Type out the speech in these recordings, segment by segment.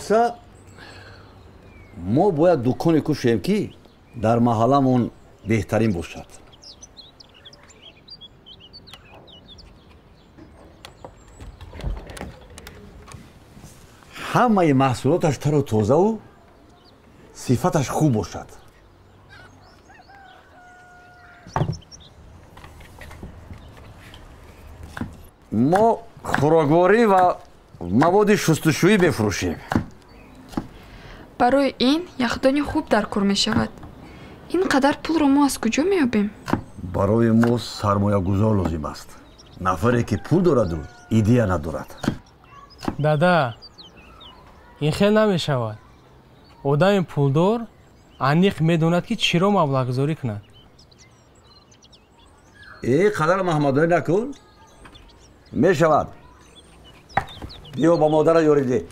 Хулоса, мо бояд дуконе кушоем, ки дар маҳалламон беҳтарин бошад. Ҳамаи маҳсулоташ тару тозаву сифаташ хуб бошад. Мо хӯрокворӣ ва маводи шустушӯӣ мефурӯшем. Барои ин яхдони хуб дар кор мешавад. Ин қадар пулро мо аз куҷо меёбем? Барои мо сармоягузор лозим аст. Нафаре, ки пул дораду идея надорад. Дада, ин хел намешавад. Одами пулдор аниқ медонад, ки чиро маблағгузорӣ кунад. Э, қадар маҳмадонӣ накун. Мешавад. Биё ба модара ёрӣ деҳ.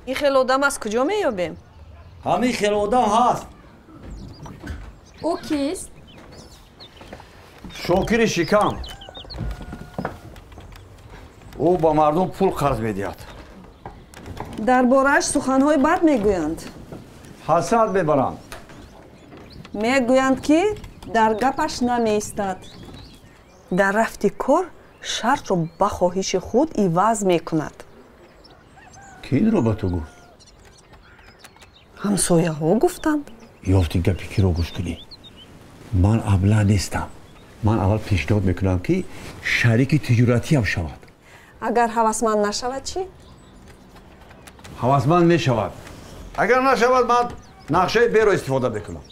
Ин хел одам аз куҷо меёбем? Ҳамин хел одам ҳаст. Ӯ кист? Шокири шикам. Ӯ ба мардум пул қарз медиҳад. Дар борааш суханҳои бад мегӯянд. Ҳасад мебаранд. Мегӯянд, ки дар гапаш намеистад. Дар рафти кор шартро ба хоҳиши худ иваз мекунад. Ки инро ба ту гуфт? Ҳамсояҳо гуфтанд. Ёфти гапи киро гӯш кунӣ. Ман абла нестам. Ман аввал пешниҳод мекунам, ки шарики тиҷоратиам шавад. Агар ҳавасманд нашавад чӣ? Ҳавасманд мешавад. Агар нашавад, ман нақшаи беро истифода мекунам.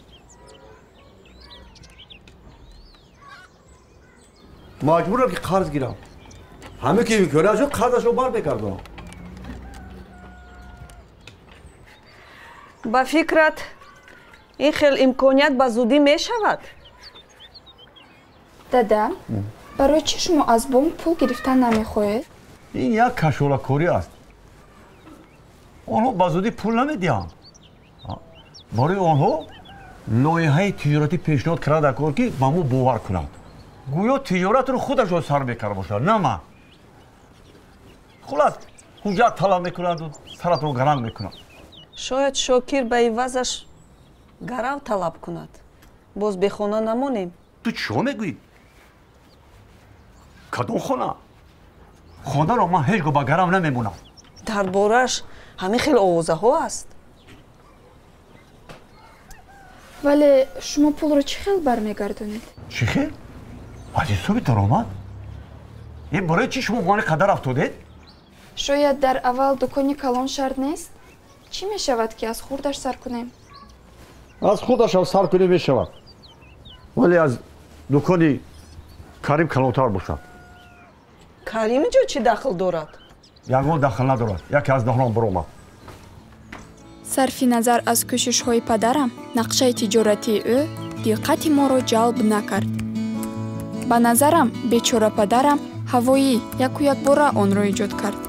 Маҷбурам, ки қарз гирам. Ҳаме ки имконият шуд, қарзашро бармегардонам. Ба фикрат, ин хел имконият ба зудӣ мешавад? Дада, барои чӣ шумо аз бонк пул гирифтан намехоҳед? Ин як кашолакорӣ аст. Онҳо ба зудӣ пул намедиҳанд. Барои онҳо лоиҳаи тиҷоратӣ пешниҳод карда дар кор, ки ба мо бовар кунанд. Гӯё тиҷоратро худашон сар мекарда бошад, на ман. Хулас, ҳуҷҷат талаб мекунанду саратро гаранг мекунанд. Шояд Шокир ба ивазаш гарав талаб кунад. Боз бехона намонем. Ту чиҳо мегӯӣ? Кадом хона? Хонаро ман ҳеҷ гоҳ ба гарав намемонам. Дар борааш ҳамин хел овозаҳо аст. Вале шумо пулро чӣ хел бармегардонед? Чӣ хел? Аз ҳисоби даромад? Ин барои чӣ шумо мани қадар афтодед? Шояд дар аввал дукони калон шарт нест? Чӣ мешавад, ки аз хурдаш сар кунем? Аз хурдашам сар кунем мешавад. Вале аз дукони Карим калонтар бошад. Карим инҷо чӣ дахл дорад? Ягон дахл надорад. Яке аз даҳонам баромад. Сарфи назар аз кӯшишҳои падарам, нақшаи тиҷоратии ӯ диққати моро ҷалб накард. Ба назарам, бечора падарам ҳавоӣ яку якбора онро эҷод кард.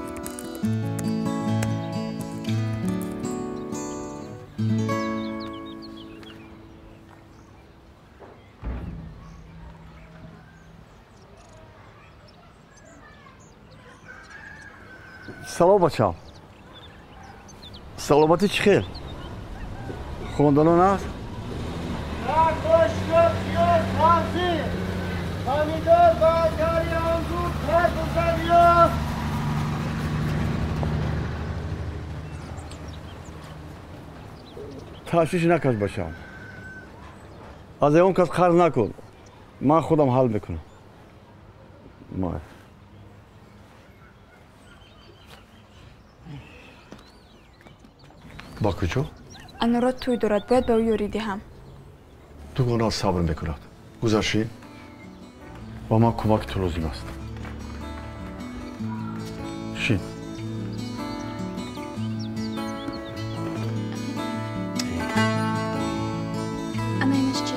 Салом, бачам. Саломатӣ чӣ хел? Хонданон аст? Ташвиш накаш, бачам. Аз ягон кас қарз накун. Ман худам ҳал мекунам. Ба куҷо? Анора тӯй дорад, бояд ба ӯ ёрӣ диҳам. Дугона сабр мекунад. Гузаршӣ, ба ман кӯмаки ту лозим аст. Шин. Ана инаш чӣ?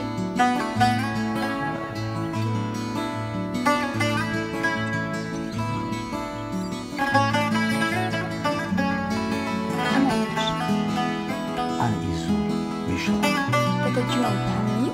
Ана инаш. Ана ин зур мешавад. Дадаҷон, ҳамин?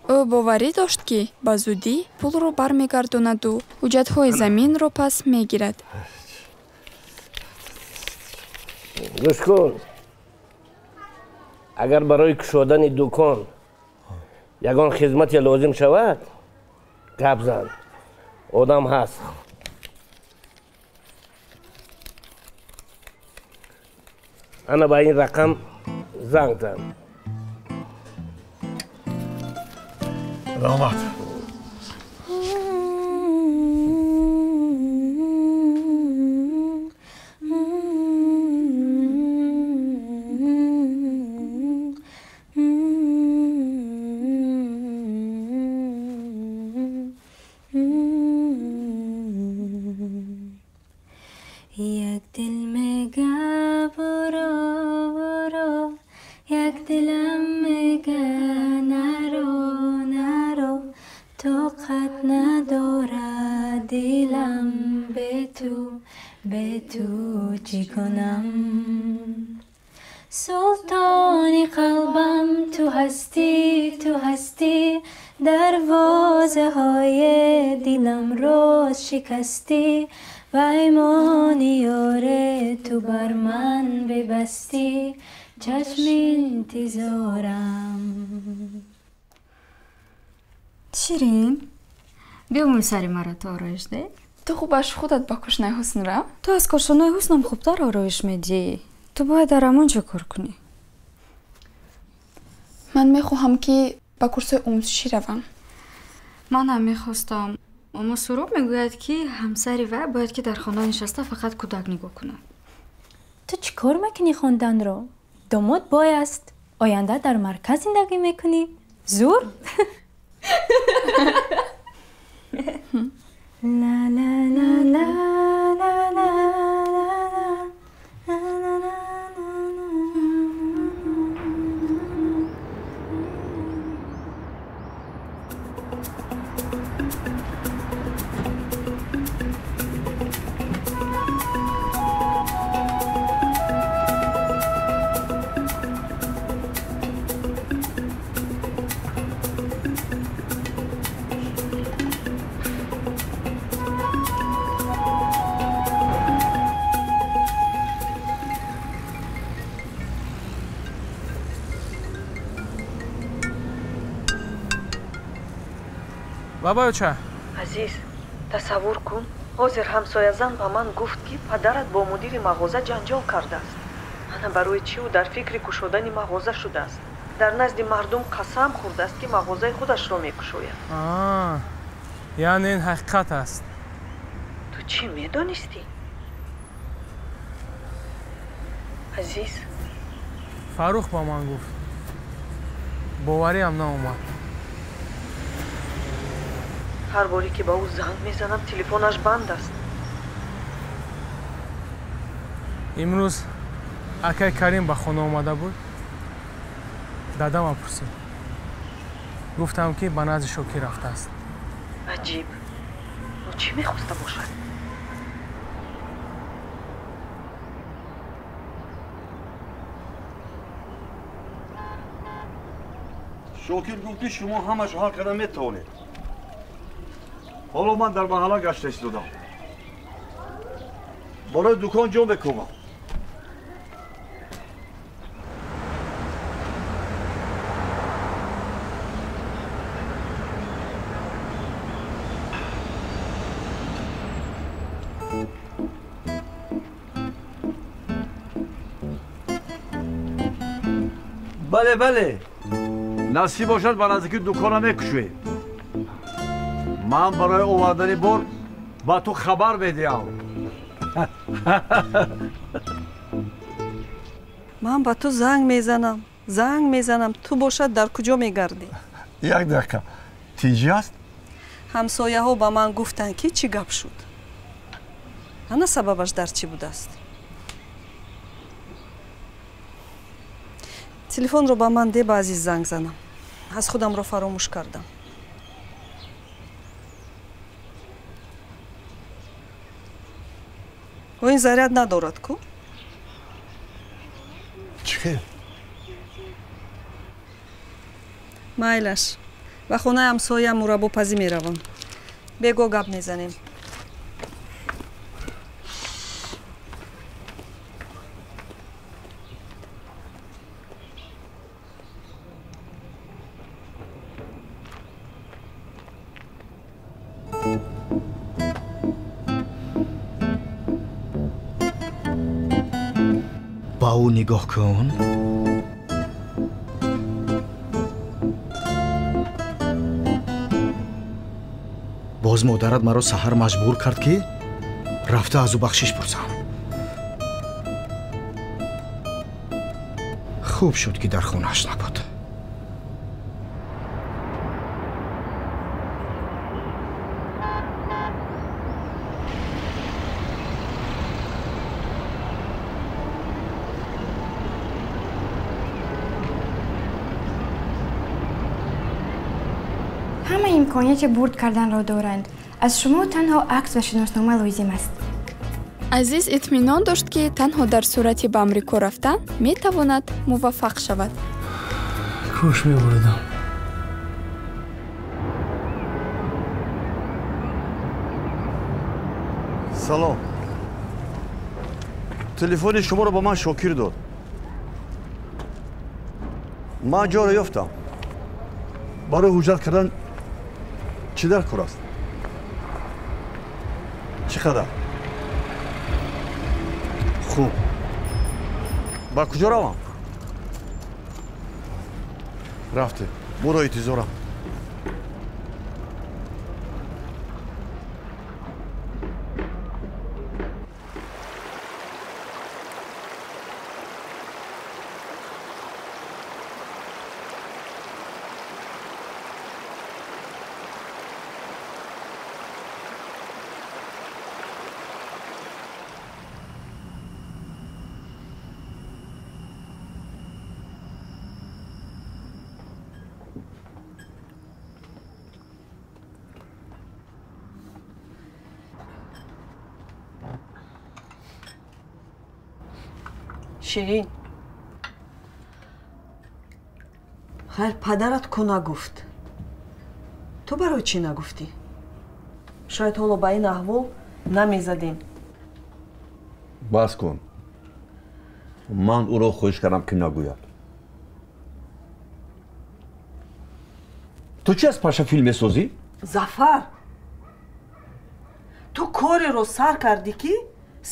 Ӯ боварӣ дошт, ки ба зудӣ пулро бармегардонаду ҳуҷҷатҳои заминро пас мегирад. Гӯш кун, агар барои кушодани дукон ягон хизмате лозим шавад, гап зан, одам ҳаст. Ана ба ин рақам занг зан. Раҳмат. Як дил мега буро буро, як дилам мега наро наро, тоқат надорад дилам бе ту, бе ту чӣ кунам? Султони қалбам ту ҳастӣ, ту ҳастӣ, дарвозаҳои дилам роз шикастӣ, паймони ёре ту бар ман бибастӣ, чашми интизорам. Ширин, биё мӯи сари маро ту ороиш деҳ. Ту хубаш худат ба кошинаи ҳусн рав. Ту аз кошонаи ҳуснам хубтар ороиш медиҳӣ. Ту бояд дар ҳамон ҷо кор кунӣ. Ман мехоҳам, ки ба курсҳои омӯзишӣ равам. Ман ҳам мехостам. Аммо Суроб мегӯяд, ки ҳамсари вай бояд ки дар хона нишаста фақат кӯдак нигоҳ кунад. Ту чӣ кор мекунӣ хонданро? Домод бой аст. Оянда дар марказ зиндагӣ мекунӣ. Зур? Ла ла ла ла ла ла ла ла ла. Бабаюча. Азиз, тасаввур кун, ҳозир ҳамсоязан ба ман гуфт, ки падарат бо мудири мағоза ҷанҷол кардааст. Ана барои чӣ ӯ дар фикри кушодани мағоза шудааст. Дар назди мардум қасам хӯрдааст, ки мағозаи худашро мекушояд. Яъне ин ҳақиқат аст. Ту чӣ медонистӣ? Азиз, Фаррух ба ман гуфт. Бовариам наомад. Ҳар боре ки ба ӯ занг мезанам, телефонаш банд аст. Имрӯз акай Карим ба хона омада буд. Дадамам пурсид. Гуфтам, ки ба назди Шокир рафтааст. Аҷиб. Ӯ чӣ мехоста бошад? Шокир гуфт, ки шумо ҳамаш ҳал карда метавонед. Ҳоло ман дар маҳалла гашта истодам. Болои дукон ҷо мекӯбам. Бале, бале. Насиб бошад, ба наздики дукона мекушоем. Ман барои овардани бор ба ту хабар медиҳам. Ман ба ту занг мезанам, занг мезанам, ту бошад дар куҷо мегардӣ? Як дақиқа. Тинҷӣ аст? Ҳамсояҳо ба ман гуфтанд, ки чӣ гап шуд. Ана сабабаш дар чӣ будааст? Телефонро ба ман де, ба Азиз занг занам. Аз худамро фаромӯш кардам. Ӯ ин заряд надорад ку? Чӣ хел? Майлаш, Ба хонаи ҳамсоя мураббопазӣ меравам. Бего гап мезанем. Ба ӯ нигоҳ кун. Боз модарат маро саҳар маҷбур кард, ки рафта аз ӯ бахшиш пурсам. Хуб шуд, ки дар хонааш набуд. Ҳама имконияти бурд карданро доранд. Аз шумо танҳо акс ва шиноснома лозим аст. Азиз итминон дошт, ки танҳо дар сурати ба Амрико рафтан метавонад муваффақ шавад. Кош мебуридам. Салом. Телефони шуморо ба ман Шокир дод. Ман ҷоро ёфтам. Барои ҳуҷҷат кардан чӣ дар кор аст? Чӣ қадар? Хуб. Ба куҷо равам? Рафтем. Буро интизорам. Ширин, хайр, падарат ку нагуфт? Ту барои чӣ нагуфтӣ? Шояд ҳоло ба ин аҳвол намезадем. Бас кун. Ман ӯро хоҳиш кардам, ки нагӯяд. Ту чӣ аз паша филм месозӣ? Зафар, ту кореро сар кардӣ, ки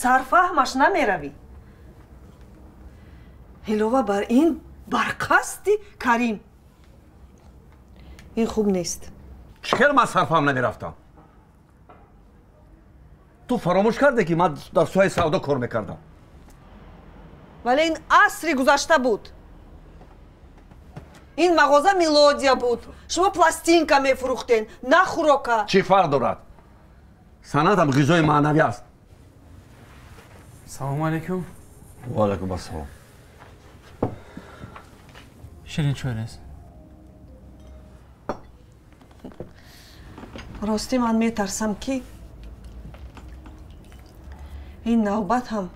сарфаҳмаш намеравӣ. Илова бар ин, бар қасди Карим. Ин хуб нест. Чӣ хел ман сарфаҳм намерафтам? Ту фаромӯш карде, ки ман дар соҳаи савдо кор мекардам. Вале ин асри гузашта буд. Ин мағоза Мелодия буд. Шумо пластинка мефурӯхтен, на хӯрока. Чӣ фарқ дорад? Санъатам ғизои маънавӣ аст. Салому алайкум. Ва алайкум ассалом. Ширин чой рез. Ростӣ, ман метарсам, ки ин навбат ҳам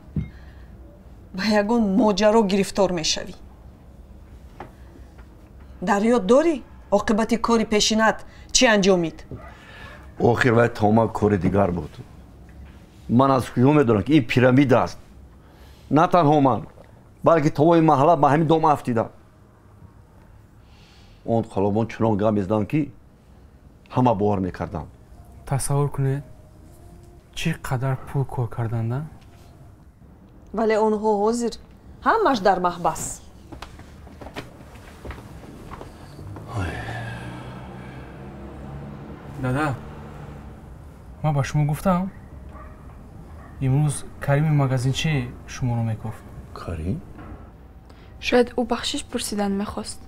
ба ягон моҷаро гирифтор мешавӣ. Дар ёд дорӣ, оқибати кори пешинат чӣ анҷомид? Охир вай тамоман кори дигар буд. Ман аз куҷо медонам, ки ин пирамида аст? На танҳо ман, балки тамоми маҳалла ба ҳамин дом афтидам. Он қалобон чунон гап мезаданд, ки ҳама бовар мекарданд. Тасаввур кунед, чӣ қадар пул кор карданда? Вале онҳо ҳозир ҳамаш дар маҳбас. Дада, ман ба шумо гуфтам, имрӯз Карими магазинчи шуморо мекофт. Карим? Шояд ӯ бахшиш пурсидан мехост.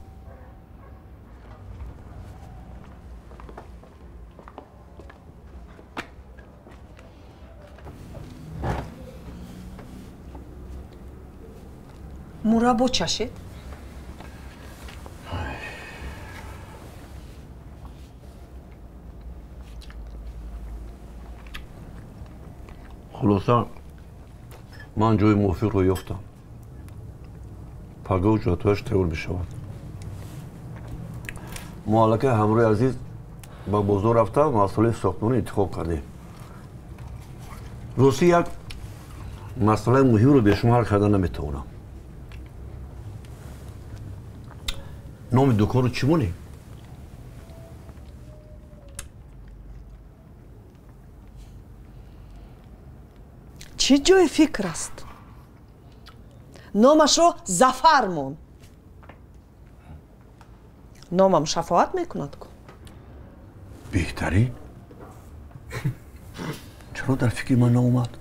Мураббо чашед? Хулоса, ман ҷои мувофиқро ёфтам. Пагоҳ ҳуҷҷатҳояш тайёр мешавад. Мо аллакай ҳамроҳи Азиз ба бозор рафта масъалаи сохтмонро интихоб кардем. Ростӣ, як масъалаи муҳимро бе шумо ҳал карда наметавонам. Номи дуконро чӣ монем? Чӣ ҷои фикр аст? Номашро Зафар мон. Номам шафоат мекунад ку. Беҳтарин. Чаро дар фикри ман наомад?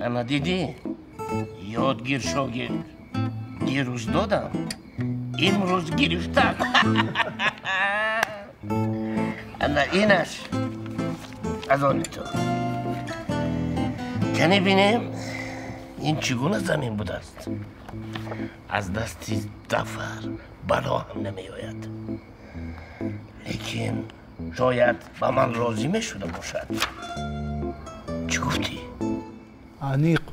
Ана дидӣ, ёд гир, шогирд. Дирӯз додам, имрӯз гирифтам. Ана инаш аз они ту. Кане бинем, ин чӣ гуна замин будааст? Аз дасти Зафар бало ҳам намеояд. Лекин шояд ба ман розӣ мешуда бошад. Чӣ гуфтӣ? Аниқ.